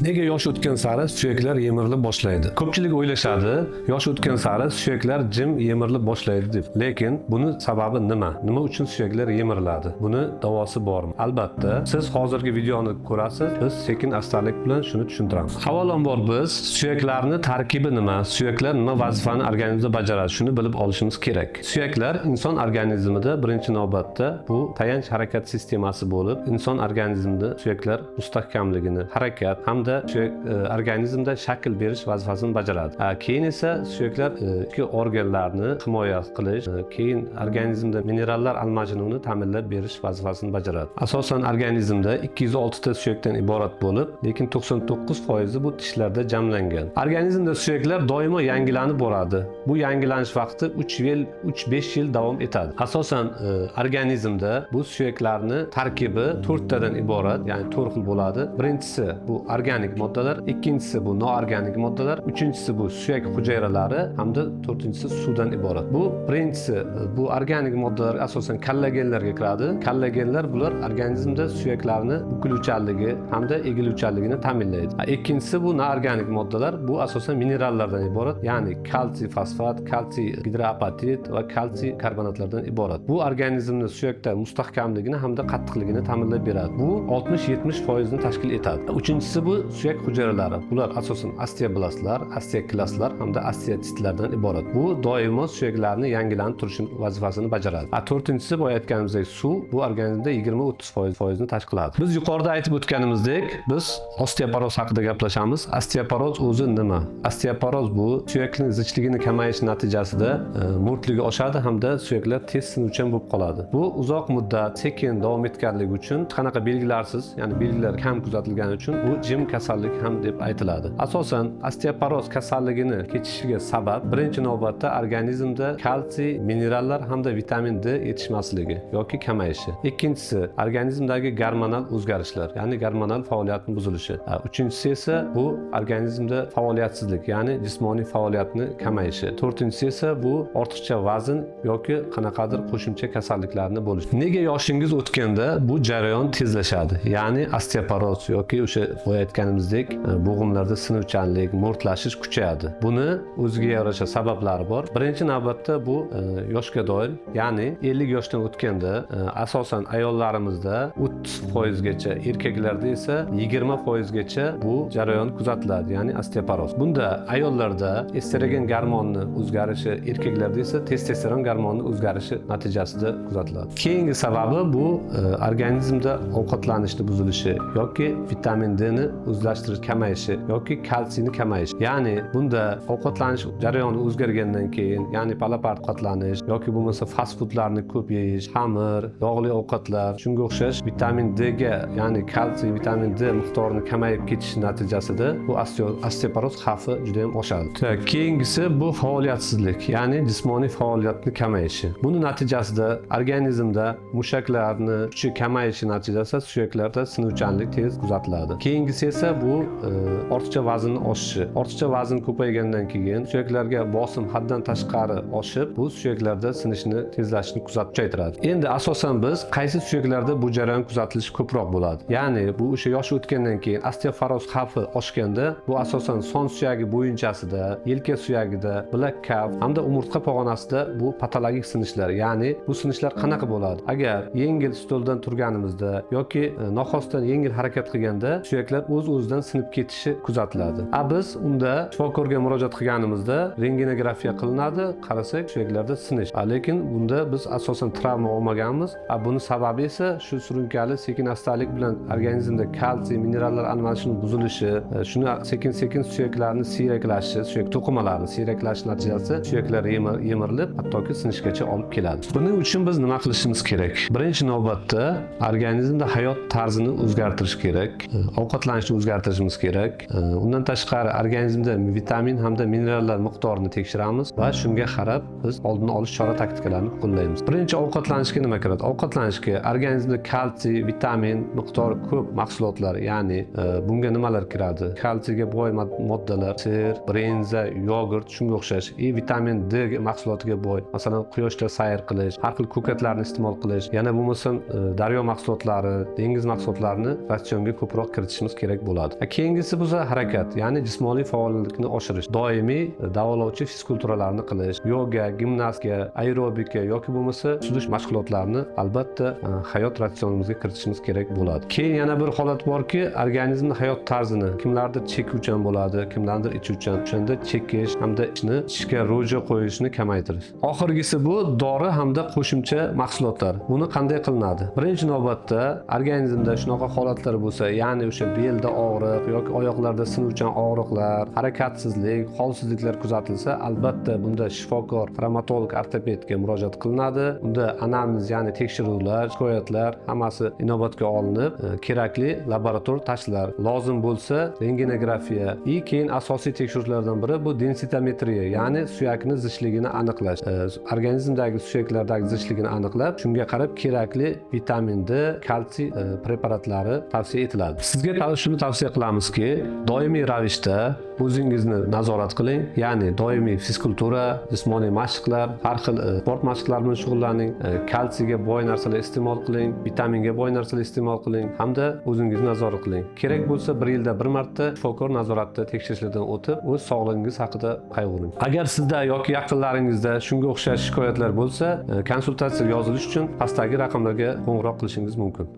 Nega yosh o'tgan sari suyaklar yemirilib boshlaydi? Ko'pchilik o'ylashadi, yosh o'tgan sari suyaklar jim yemirilib boshlaydi deb. Lekin buni sababi nima? Nima uchun suyaklar yemiriladi? Buni davosi bormi? Albatta, siz hozirgi videoni ko'rasiz, biz sekin astalik bilan shuni tushuntiramiz. Avvalambor biz suyaklarni tarkibi nima, suyaklar nima vazifani organizmda bajaradi, shuni bilib olishimiz kerak. Suyaklar inson organizmida birinchi navbatda bu tayanch harakat sistemasi bo'lib, inson organizmida suyaklar mustahkamligini, harakat hamda suyak organizmda shakl berish vazifasini bajaradi. Keyin esa suyaklar ichki organlarni himoya qilish, keyin organizmda minerallar almashinuvini ta'minlab berish vazifasini bajaradi. Asosan organizmda 206 ta suyakdan iborat bo'lib, lekin 99% bu tishlarda jamlangan. Organizmda suyaklar doimo yangilanib boradi. Bu yangilanish vaqti 3 yil, 3-5 yil davom etadi. Asosan organizmda bu suyaklarni tarkibi to'rttadan iborat, ya'ni to'rt xil bo'ladi. Birinchisi bu organik moddalar, ikkinchisi bu noorganik moddalar, uchinchisi bu suyak hujayralari hamda to'rtinchisi suvdan iborat. Bu birinchisi bu organik moddalar asosan kollagenlarga kiradi. Kollagenlar bular organizmda suyaklarni bukiluvchanligi hamda egiluvchanligini ta'minlaydi. Ikkinchisi bu noorganik moddalar, bu asosan minerallardan iborat, ya'ni kalsiy fosfat, kalsiy gidroapatit va kalsiy karbonatlardan iborat. Bu organizmni suyakda mustahkamligini hamda qattiqligini ta'minlab beradi. Bu 60-70 foizni tashkil etadi. Uchinchisi bu suyak hujayralari. Bular asosan osteoblastlar, osteoklastlar hamda osteotsitlardan iborat. Bu doimo suyaklarni yangilanib turish vazifasini bajaradi. To'rtinchisi, boya aytganimizdek, suv, bu organizmda 20-30 foizni tashkil qiladi. Biz yuqorida aytib o'tganimizdek, biz osteoporoz haqida gaplashamiz. Osteoporoz o'zi nima? Osteoporoz bu suyakning zichligini kamayishi natijasida mo'rtligi oshadi hamda suyaklar tez sinuvchan bo'lib qoladi. Bu uzoq muddat sekin davom etganligi uchun, hech qanaqa belgilarsiz, ya'ni belgilar kam kuzatilgani uchun bu jim kasallik ham deb aytiladi. Asosan osteoporoz kasalligini kechishiga sabab birinchi navbatda organizmda kalsiy, minerallar hamda vitamin D yetishmasligi yoki kamayishi. Ikkinchisi organizmdagi gormonal o'zgarishlar, ya'ni gormonal faoliyatning buzilishi. Uchinchisi esa bu organizmda faoliyatsizlik, ya'ni jismoniy faoliyatni kamayishi. To'rtinchisi esa bu ortiqcha vazn yoki qanaqadir qo'shimcha kasalliklarni bo'lishi. Nega yoshingiz o'tganda bu jarayon tezlashadi? Ya'ni osteoporoz yoki o'sha boya aytganimizdek bo'g'imlarda sinuvchanlik, mo'rtlashish kuchayadi. Buni o'ziga yarasha sabablari bor. Birinchi navbatda bu yoshga doir, ya'ni 50 yoshdan o'tganda asosan ayollarimizda 30 foizgacha, erkaklarda esa 20 foizgacha bu jarayon kuzatiladi, ya'ni osteoporoz. Bunda ayollarda estrogen gormonni o'zgarishi, erkaklarda esa testosteron gormonni o'zgarishi natijasida kuzatiladi. Keyingi sababi bu organizmda ovqatlanishni buzilishi yoki vitamin D ni o'zlashtirish kamayishi yoki kalsiyni kamayishi. Ya'ni bunda ovqatlanish jarayoni o'zgargandan keyin, ya'ni palapart ovqatlanish yoki bo'lmasa fast foodlarni ko'p yeyish, xamir, yog'li ovqatlar, shunga o'xshash vitamin D ga, ya'ni kalsiy, vitamin D miqdorini kamayib ketishi natijasida bu osteoporoz xavfi juda ham oshadi. Так, keyingisi bu faoliyatsizlik, ya'ni jismoniy faoliyatni kamayishi. Buni natijasida organizmda mushaklarni kuchi kamayishi natijasida suyaklarda sinuvchanlik tez kuzatiladi. Keyingisi esa bu ortiqcha vaznni oshishi. Ortiqcha vazn ko'paygandan keyin suyaklarga bosim haddan tashqari oshib, bu suyaklarda sinishni tezlashishini kuzatib kuchaytiradi. Endi asosan biz qaysi suyaklarda bu jarayon kuzatilishi ko'proq bo'ladi? Ya'ni bu o'sha yosh o'tgandan keyin osteoporoz xavfi oshganda, bu asosan son suyagi bo'yinchasida, yelka suyagida, bilak kaft hamda umurtqa pog'onasida bu patologik sinishlar, ya'ni bu sinishlar qanaqa bo'ladi? Agar yengil stoldan turganimizda yoki noxosdan yengil harakat qilganda suyaklar o'z-o'zidan sinib ketishi kuzatiladi. Biz unda shifokorga murojaat qilganimizda rentgenografiya qilinadi, qarasak, suyaklarda sinish. Lekin bunda biz asosan travma olmaganmiz. Buni sababi esa shu surunkali sekin astalik bilan organizmda kalsiy, minerallar almashinuvi buzilishi, shuni sekin-sekin suyaklarni siyraklashi, suyak to'qimalarini siyraklashi natijasida suyaklar yemirilib, hattoki sinishgacha olib keladi. Buning uchun biz nima qilishimiz kerak? Birinchi navbatda organizmda hayot tarzini o'zgartirish kerak, ovqatlanishni o'zgartirishimiz kerak. Undan tashqari organizmda vitamin hamda minerallar miqdorini tekshiramiz va shunga qarab biz oldini olish chora taktikalarini qo'llaymiz. Birinchi ovqatlanishga nima kiradi? Ovqatlanishga organizmda kalsiy, vitamin miqdori ko'p mahsulotlar, ya'ni bunga nimalar kiradi? Kalsiyga boy moddalar, sir, brinza, yogurt, shunga o'xshash, и vitamin D mahsulotiga boy, masalan, quyoshda sayr qilish, har xil ko'katlarni iste'mol qilish, yana bo'lmasam daryo mahsulotlari, dengiz mahsulotlarini ratsionga ko'proq kiritishimiz kerak bo'ladi. bo'ladi. Keyingisi bo'lsa harakat, ya'ni jismoniy faollikni oshirish, doimiy davolovchi fizkulturalarni qilish, yoga, gimnastika, aerobika yoki bo'lmasa suzish mashg'ulotlarini albatta hayot ratsionimizga kiritishimiz kerak bo'ladi. Keyin yana bir holat borki, organizmni hayot tarzini, kimlardir chekuvchan bo'ladi, kimlardir ichuvchan, o'shanda chekish hamda ichni ichishga ro'ja qo'yishni kamaytirish. Oxirgisi bu dori hamda qo'shimcha mahsulotlar. Buni qanday qilinadi? Birinchi navbatda organizmda shunaqa holatlar bo'lsa, ya'ni o'sha belda og'riq yoki oyoqlarda sinuvchan og'riqlar, harakatsizlik, holsizliklar kuzatilsa, albatta bunda shifokor travmatolog ortopedga murojaat qilinadi. Unda anamnez, ya'ni tekshiruvlar, shikoyatlar hammasi inobatga olinib, kerakli laborator testlar, lozim bo'lsa rentgenografiya и keyin asosiy tekshiruvlardan biri bu densitometriya, ya'ni suyakni zichligini aniqlash. Organizmdagi suyaklardagi zichligini aniqlab, shunga qarab kerakli vitamin D, kalsiy preparatlari tavsiya etiladi. Sizga shuni tavsiya qilamizki, doimiy ravishda o'zingizni nazorat qiling, ya'ni doimiy fizkultura, jismoniy mashqlar, har xil sport mashqlari bilan shug'ullaning, kalsiyga boy narsalar iste'mol qiling, vitaminga boy narsalar iste'mol qiling hamda o'zingizni nazorat qiling. Kerak bo'lsa, bir yilda bir marta shifokor nazoratida tekshirishlardan o'tib, o'z sog'lig'ingiz haqida qayg'uring. Agar sizda yoki yaqinlaringizda shunga o'xshash shikoyatlar bo'lsa, konsultatsiyaga yozilish uchun pastdagi raqamlarga qo'ng'iroq qilishingiz mumkin.